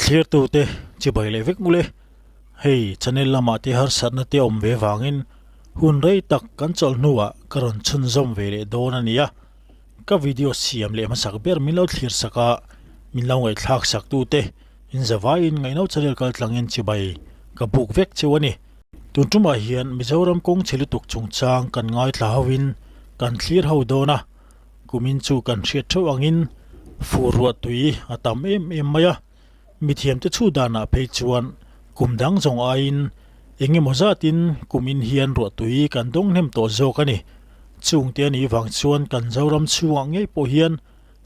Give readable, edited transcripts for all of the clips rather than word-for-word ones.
Thlirtute chibai leh vek mawle. Hei channel lamah te harsatna te awm ve vangin hun rei tak kan chawlh hnuah ka rawn chhunzawm ve leh dawn a ni a. Ka video siam leh hmasak ber min lo thlir sak a, min lo ngaihthlak sak tute inzavaiin ngaihno channel kal tlangin chibai ka buk vek cheu a ni. Tun tumah hian Mizoram kawng chhe lutuk chungchang kan ngaithla hoin kan thlir ho dawn a, kumin chu kan hriat theuh angin fur ruah tui a tam em em mai a, mithiamte chhu danah phei chuan kum dang zawng aiin eng emaw zatin kumin hian ruah tui kan dawng hnem tawh zawk a ni. Chungte a nih vang chuan kan Zoram chhungah ngei pawh hian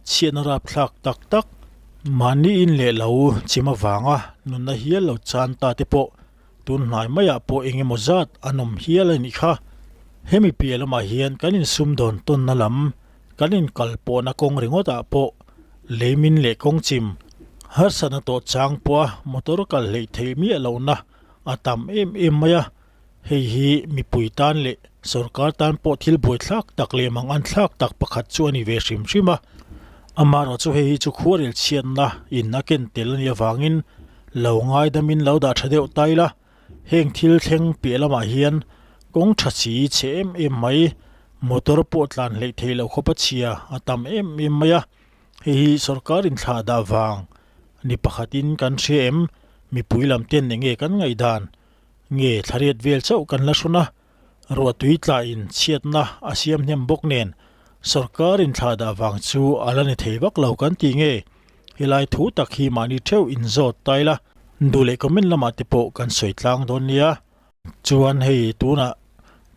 chhiatna rapthlak tak tak mahni in leh lo chim avanga nunna hial lo chan ta te pawh Tun hnai maiah pawh eng emaw zat an awm hial a nih kha. Hemi piah lamah hian kan insumdawn tawnna lam, kan inkal pawhna kawng ringawtah pawh leimin leh kawng chim harsatna tawh chang pawha motor kal hleih theih miah lohna a tam em em mai a. Hei hi mipui tan leh sorkar tan pawh thil buaithlak tak leh manganthlak tak pakhat chu a ni ve hrim hrim a. Amaherawhchu hei hi chu khuarel chhiatna in a ken tel a nih avangin Lo ngaidamin lo dah tha deuh ta ila, heng thil thleng piah lamah hian kawng tha chi chhe em em mai, motor pawh tlan hleih theih loh khawp a chhia a tam em em mai a, hei hi sorkar inthlah dah vang ni pakhatin kan hria em, mipui lam ten enge kan ngaihdan nge thlariat vel chauh kan la hrawn a, ruahtui tlain chhiatna a siam hnem bawk nen sorkar inthlah dah vang chu a la ni thei vak lo kan ti nge. Helai thu tak hi mahni theuh inzawt ta ila, duh leh comment lamah te pawh kan sawi tlang dawn nia. Chuan hei tunah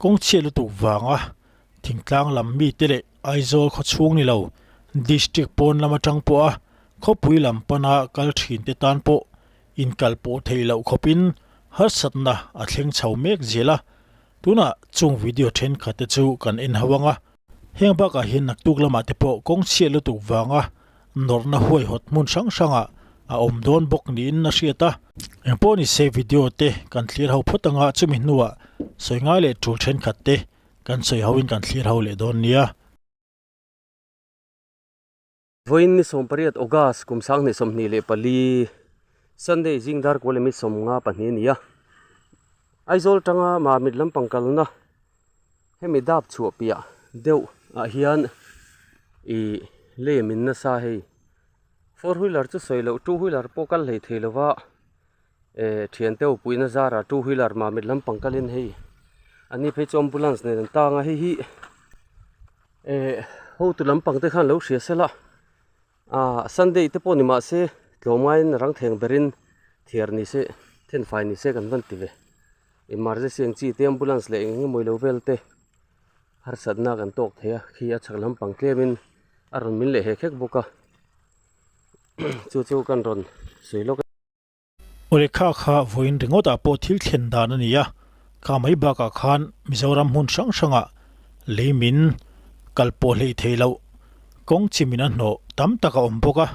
kawng chhiat lutuk vanga thingtlang lam mite leh Aizawl khaw chhung ni lo district pawn lam atang pawha khawpui lam pana kal thin te tan pawh inkal pawh theih loh khawpin harsatna a thleng chho mek zel a. Tunah chung video thenkhat te chu kan en ho ang a. Heng bakah hian naktuk lamah te pawh kawng chhiat lutuk vanga nawrhna huaihawt hmun hrang hrangah a awm dawn bawk niin a hriat a. Engpawh ni se video te kan thlir ho phawt anga chumi hnuah sawi ngai leh tul thenkhat te kan sawi hoin kan thlir ho leh dawn nia. Vawiin ni 18 August kum 2024 Sunday zing dar kual leh mi 52 a ni a. Aizawl tanga Mamit lampang kalna hemi dap chhuah piah deuh ah hian ih lei min nasa hei four wheeler chu sawi loh two wheeler pawh kal hlei thei lova eh thian te puihna zarah two wheeler Mamit lampang kalin hei an ni phei chu ambulance nen an tang a hei hi eh hotu lampang te khan lo hria sela ah Sunday te pawh ni mahse tlawmngaiin rang theng berin thiar ni se thenfai ni se kan van ti ve. Emergency ang chi te ambulance leh eng eng emaw ilo vel te harsatna kan tawk thei a khi a chhak lampang tlemin a rawn min leh hek hek bawk a chu chu kan rawn sawi lawk a. Awle kha kha vawiin ringawtah pawh thil thlen dan a ni a, kha mai bakah khan Mizoram hmun hrang hrangah lei min kal pawh hleih theih loh kawng chimin a hnawh tam tak a awm bawk a.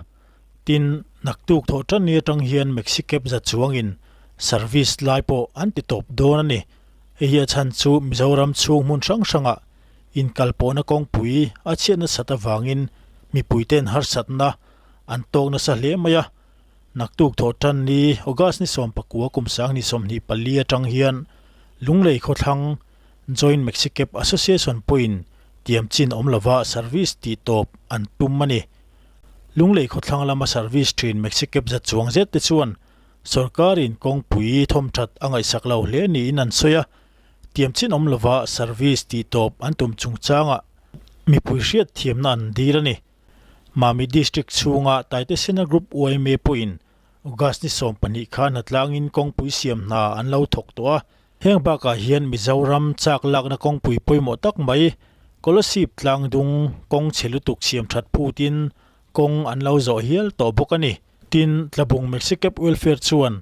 Tin, naktuk thawh tan ni atang hian Maxi Cab za chuangin service lai pawh an ti tawp dawn a ni. Hei hi a chhan chu Mizoram chhung hmun hrang hrangah inkalpawhna kawngpui a chhiat nasat avangin mipuite'n harsatna an tawk nasa hle mai a. Naktuk thawh tan ni August ni 19 kum 2024 atang hian Lunglei khawthlang Joint Maxi Cab Association pawhin tiam chin awm lova service tih tawp an tum a ni. Lunglei khawthlang lama service thin Maxicab za chuang zet te chuan sorkarin kawngpui thawmthat a ngaihsak lo hle niin an sawi a, tiam chin awm lova service tih tawp an tum chungchangah mipui hriat thiamna an dil a ni. Mami District chhunga Taitesena Group yma pawhin August ni 12 khan hnatlangin kawngpui siam hna an lo thawk tawh a, Heng bakah hian Mizoram chak lakna kawngpui pawimawh tak mai Kolasib tlangdung kawng chhe lutuk siam that phutin kawng an lo zawh hial tawh bawk a ni. Tin, Tlabung Maxicab Welfare chuan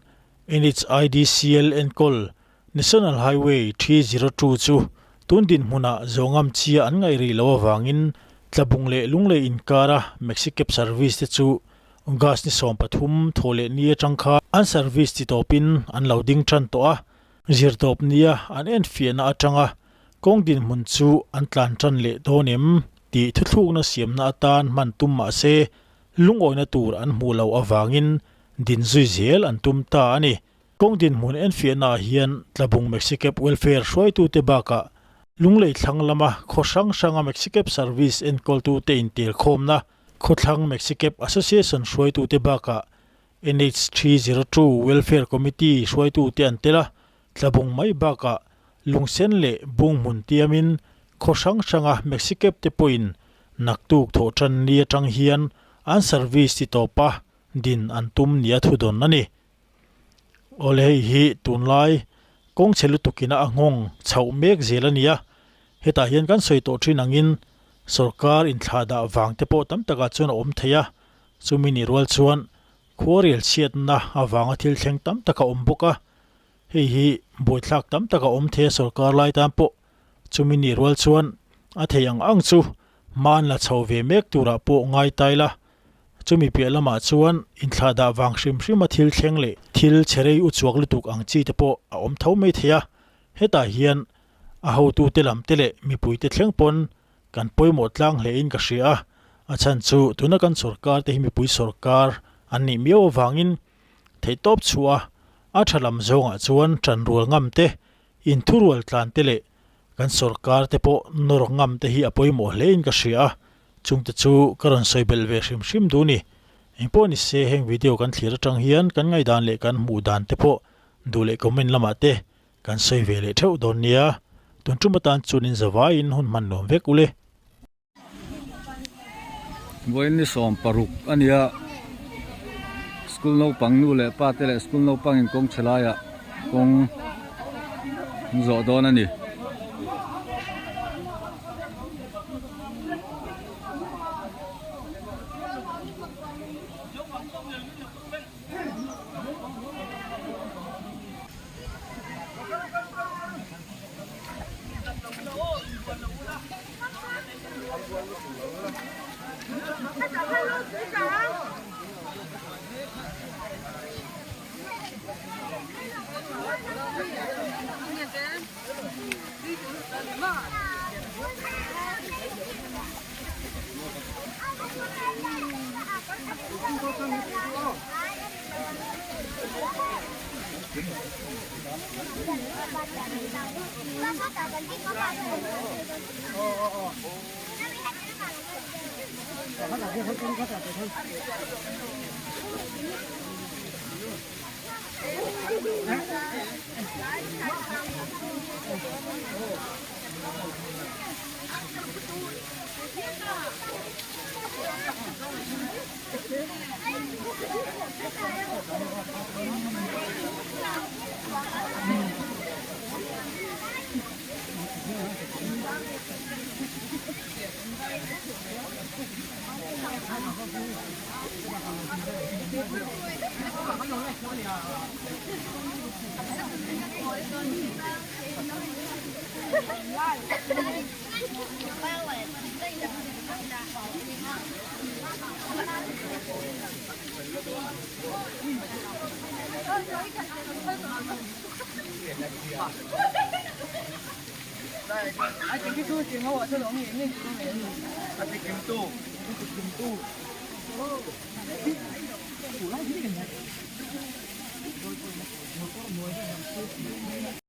NHIDCL enkawl National Highway 302 chu tun dinhmunah zawngam chia an ngaih rih loh avangin Tlabung leh Lunglei inkara Maxicab service te chu Gas ni 13 thaw leh ni atang kha an service ti tawpin an lo ding tan tawh a, zirtawp nia an enfiahna atanga kawng dinhmun chu an tlan tan leh dawn em tih thuthlukna siamna atan hman tum mah se lungawina tur an hmuh loh avangin din zui zel an tum ta a ni. Kawng dinhmun enfiahnaah hian Tlabung Maxicab Welfare hruaitute bakah Lunglei thlang lama khaw hrang hranga Maxicab Service enkawltute intelkhawmna Khawthlang Maxicab Association hruaitute bakah NH 302 Welfare Committee hruaitute an tel a, Tlabung mai bakah Lungsen leh Bunghmun tiamin khaw hrang hranga Maxicab te pawhin naktuk thawh tan ni atang hian an service ti tawpa din an tum nia thudawn a ni. Awle hei hi tunlai kawng chhe lutukina a nghawng chhoh mek zel a ni a, hetah hian kan sawi tawh thin angin sorkar inthlahdah vang te pawh tam takah chuan a awm thei a, chumi nih rual chuan khuarel chhiatna avanga thil thleng tam tak a awm bawk a, hei hi buaithlak tam tak a awm thei a sorkar lai tan pawh chumi nih rual chuan a thei ang ang chu hma an la chho ve mek turah pawh ngai tai la. Chumi piah lamah chuan inthlahdah vang hrim hrima thil thleng leh thil chhe rei u chuak lutuk ang chi te pawh a awm tho mai thei a, hetah hian a hotute lam te leh mipuite thleng pawn kan pawimawh tlang hle in ka hria a, a chhan chu tuna kan sawrkar te hi mipui sawrkar an nih miau avangin theihtawp chhuah a, a tha lam zawngah chuan tanrual ngam te, inthurual tlan te leh Kan sawrkar te pawh nawr ngam te hi a pawimawh hle in ka hria a, chungte chu ka rawn sawi belh ve hrim hrim duh ni. Engpawh ni se heng video kan thlir atang hian kan ngaihdan leh kan hmuh dan te pawh duh leh comment lamah te kan sawi ve leh theuh dawn nia. Tun tum atan chuan in zavaiin hun hman nuam vek ule. Vawiin ni 16 a nia school naupang nu leh pa te leh school naupang in kawng chhe laiah kawng an zawh dawn a ni.